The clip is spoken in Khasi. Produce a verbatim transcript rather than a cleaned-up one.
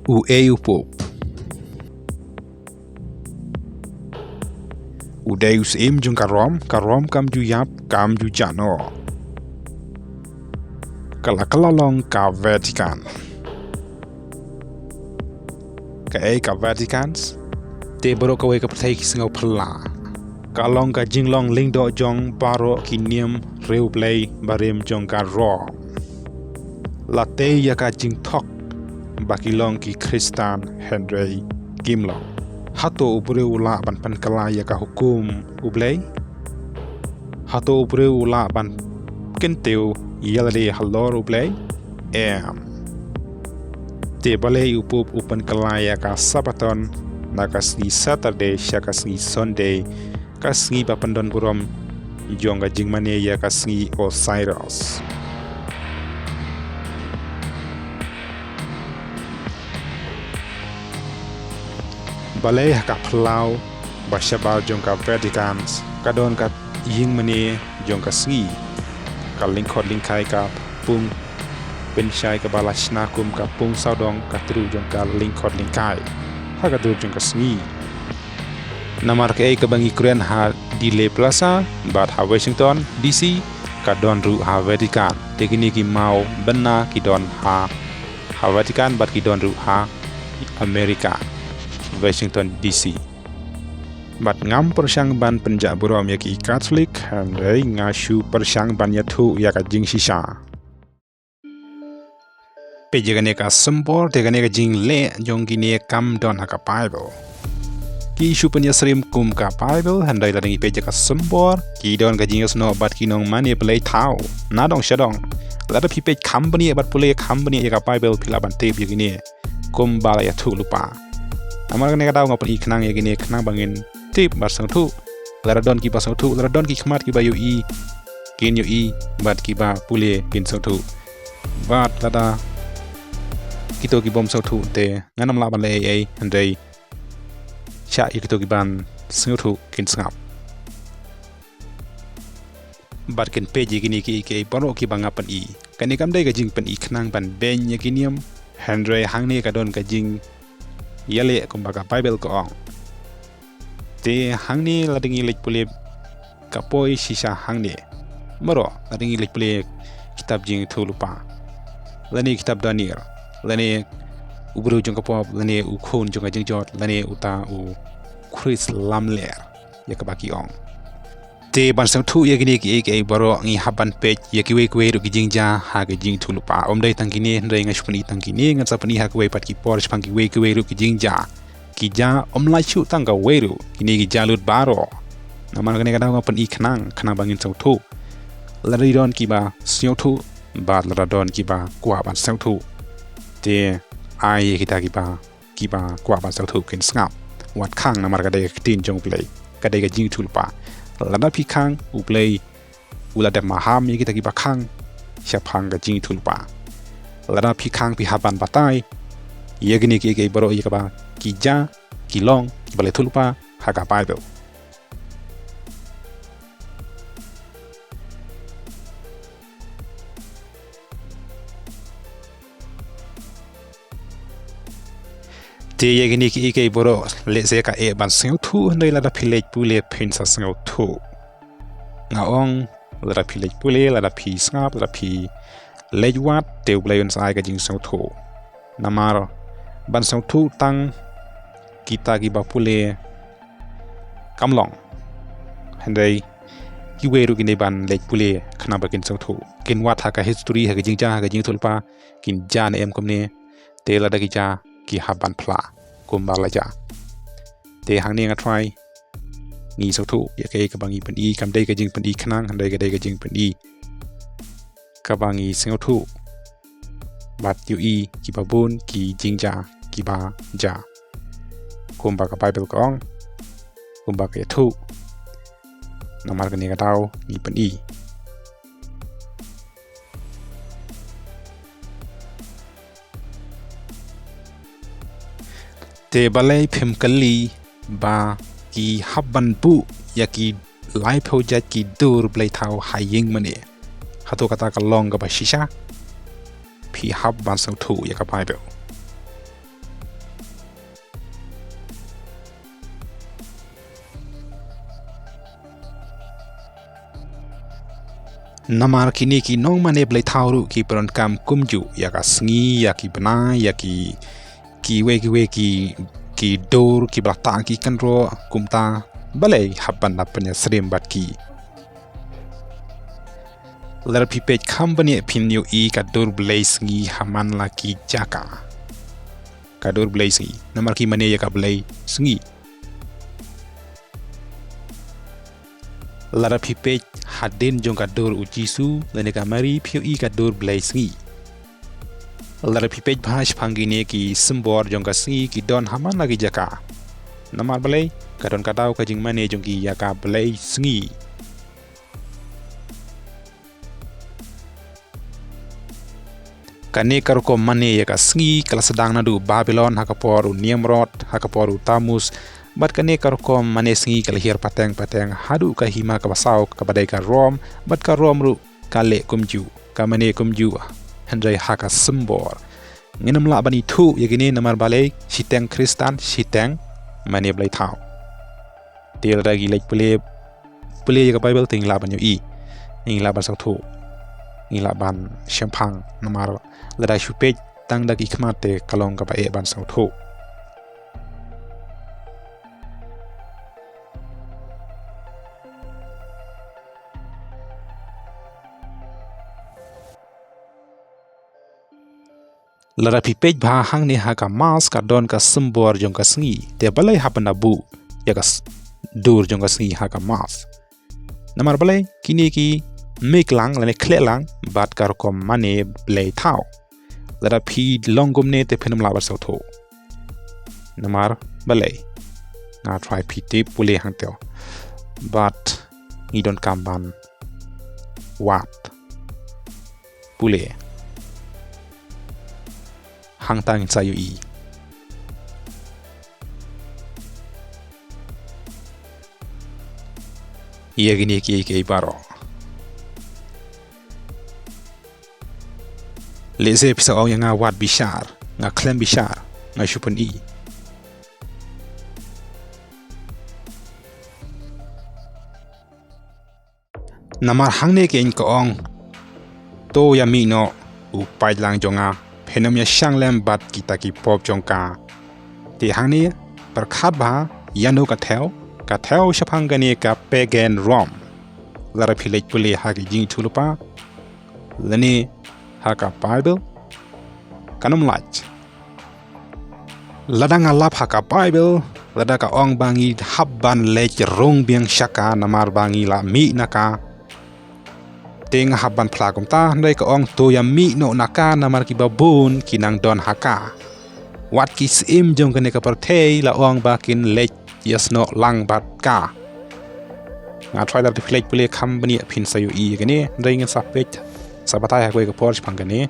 U ei u Pope? U dei u syiem jong ka Rom, ka Rom kam ju ïap, kam ju jah noh. Ka la kylla long ka Vatican. Kaei ka Vatican? Te baroh kawei ka pyrthei ki sngew phylla. Ka long ka jinglong lyngdoh jong baroh ki niam riewblei barim jong ka Rom. La tei ïa ka jingthok ba ki long ki Khristan hynrei kim long. Hato u briew u lah ban pynkylla ïa ka hukum U Blei? Hato u briew u lah ban kyntiew ïa lade halor U Blei? Em. Te balei u Pope u pynkylla ïa ka Sabaton na ka sngi Saturday sha ka sngi Sunday, ka sngi ba pyndon burom jong ka jingmane ïa ka sngi Osiris? Balei ha ka phyllaw ba shabar jong ka Vatican ka don ka ïing mane jong ka sngi? Ka lyngkhot lyngkhai ka pung pynshai kaba la shna kum ka pung sawdong ka tru jong ka lyngkhot lyngkhai ha ka dur jong ka sngi. Namar kaei kaba ngi kren ha Dealey Plaza bad ha Washington D C, ka don ruh ha Vatican. Te kine ki maw bynna ki don ha, ha Vatican bad ki don ruh ha America, Washington D C. Bad ngam pyrshang ban pynjah burom ïa ki Katholik, hynrei nga shu pyrshang ban ïathuh ïa ka jingshisha. Peit ïa kane ka symbol, te kane ka jingleh jong kine kam don ha ka Bible. Ki shu pynïasyriem kum ka Bible, hynrei lada ngi peit ïa ka symbol, ki don ka jingïasnoh bad ki nongmane blei thaw. Na dong sha dong. Lada phi peit kham bniah bad pule kham bniah ïa ka Bible, phi lah ban tip ïa kine kumba la ïathuh lypa. Namar kane ka daw nga pyni khnang ïa kine khnang ba ngin tip bad sngewthuh. Lada don kiba sngewthuh, lada don ki khmat kiba ïohi, kin ïohi, bad kiba pule kin sngewthuh. Bad lada kito ki bym sngewthuh te ngan ym lah ban leh ei ei, hynrei shah ïa kito ki ban sngewthuh kin sngap. Bad kin peit ïa kine kiei kiei baroh kiba nga pyni. Kane kam dei ka jingpyni khnang ban beiñ ïa ki niam, hynrei hangne ka don ka jingïaleh kumba ka Bible ka ong. Te hangne lada ngi leit pule ka poi shisha hangne. Baroh lada ngi leit pule kitab Jingïathuhlypa, lane kitab Daniel, lane u briew jong ka pop, lane u khun jong ka jingjot, lane uta u Khrist lamler ïa kaba ki ong. Te ban sngewthuh ïa kine kiei kiei baroh ngi hap ban peit ïa kiwei kiwei ruh ki jingjia ha ka Jingïathuhlypa. Ym dei tang kine, hynrei nga shu pyni tang kine, ngan sa pyni ha kiwei pat ki por shaphang kiwei kiwei ruh ki jingjia. Ki jia ym lait shuh tang kawei ruh, kine ki jia lut baroh. Namar kane ka daw nga pyni khnang, khnang ba ngin sngewthuh. Lada don kiba sngewthuh bad lada don kiba kwah ban sngewthuh, te ai ïa kita kiba, kiba kwah ban sngewthuh kin sngap. Wat khang, namar ka dei ka ktien jong U Blei, ka dei ka Jingïathuhlypa. Lada phi khang, U Blei u la dep maham ïa kita kiba khang shaphang ka Jingïathuhlypa. Lada phi khang, phi hap ban batai ïa kine kiei kiei baroh ïa kaba ki jia, ki long, kiba la ïathuhlypa ha ka Bible. Te ïa kine kiei kiei baroh lehse ka eh ban sngewthuh, hynrei lada phi leit pule phin sa sngewthuh. Nga ong, lada phi leit pule, lada phi sngap, lada phi leit wad, te U Blei un sa ai ka jingsngewthuh. Namar ban sngewthuh tang kita kiba pule kam long. Hynrei kiwei ruh kin dei ban leit pule khnang ba kin sngewthuh. Kin wad ha ka history, ha ka jingjia, ha ka Jingïathuhlypa, kin jia ne em kumne. Te lada ki jia, ki hap ban phla kumba la jia. Te hangne nga try ngi sngewthuh ïa kaei kaba ngi pyni, kam dei ka jingpyni khnang, hynrei ka dei ka jingpyni kaba ngi sngewthuh bad ïohi kiba bun ki jingjia kiba jia, kumba ka Bible ka ong, kumba ka ïathuh. Namar kane ka daw ngi pyni. Te balei phim kylli ba ki hap ban buh ïa ki laiphew jait ki dur blei thaw ha ïing mane? Hato kata ka long kaba shisha? Phi hap ban sngewthuh ïa ka Bible. Namar kine ki nongmane blei thaw ruh ki pyndonkam kumjuh ïa ka sngi, ïa ki bnai, ïa ki, kiwei kiwei ki, ki dur kiba la tang ki kynroh, kumta balei hap ban da pynïasyriem bad ki. Lada phi peit kham bniah phin ïohi ka dur blei sngi ha man la ki jaka. Ka dur blei sngi, namar ki mane ïa ka blei sngi. Lada phi peit hadien jong ka dur u Jisu lane ka Mari, phi ïohi ka dur blei sngi. Lada phi peit bha shaphang kine ki symbol jong ka sngi ki don ha man la ki jaka. Namar balei? Ka don ka daw ka jingmane jong ki ïa ka blei sngi. Kane ka rukom mane ïa ka sngi ka la sdang naduh Babilon ha ka por u Nimrod, ha ka por u Tamus, bad kane ka rukom mane sngi ka la hiar pateng pateng haduh ka hima kaba saw kaba dei ka Rom, bad ka Rom ruh ka leh kumjuh, ka mane kumjuh, hynrei ha ka symbol. Ngin ym lah ban ithuh ïa kine namar balei, shiteng Khristan, shiteng mane blei thaw. Te lada ngi leit pule, pule ïa ka Baibl te ngi lah ban ïohi, ngi lah ban sngewthuh, ngi lah ban shemphang, namar lada shu peit tang da ki khmat te ka long kaba eh ban sngewthuh. Lada phi peit bha hangne ha ka Mass ka don ka symbol jong ka sngi. Te balei hap ban da buh ïa ka s-, dur jong ka sngi ha ka Mass? Namar balei? Kine ki mih lang lane khleh lang bad ka rukom mane blei thaw. Lada phi long kumne te phin ym lah ban sngewthuh. Namar balei? Nga try phi tip pule hangto. Bad ngi donkam ban wad pule. Hangta ngin sa ïohi ïa kine kiei kiei baroh. Lehse phi sa ong ïa nga, wat bishar, nga khlem bishar, nga shu pyni. Namar hangne keiñ ka ong, to ïa mih noh u paidlang jong nga, phin ym ïa shang lem bad kita ki pop jong ka. Te hangne pyrkhat bha ïano ka thew, ka thew shaphang kane ka pagan Rome. Lada phi leit pule ha ki jingïathuhlypa lane ha ka Baibl, kan ym lait. Lada nga lap ha ka Baibl, lada ka ong ba ngi hap ban leit rung biang sha ka namar ba ngi la mih na ka, te nga hap ban phla kumta, hynrei ka ong to ïa mih noh na ka namar kiba bun ki nang don ha ka. Wat ki syiem jong kane ka pyrthei la ong ba kin leit ïasnoh lang bad ka. Nga try lada phi leit pule kham bniah phin sa ïohi ïa kane, hynrei ngin sa peit, sa batai ha kawei ka por shaphang kane.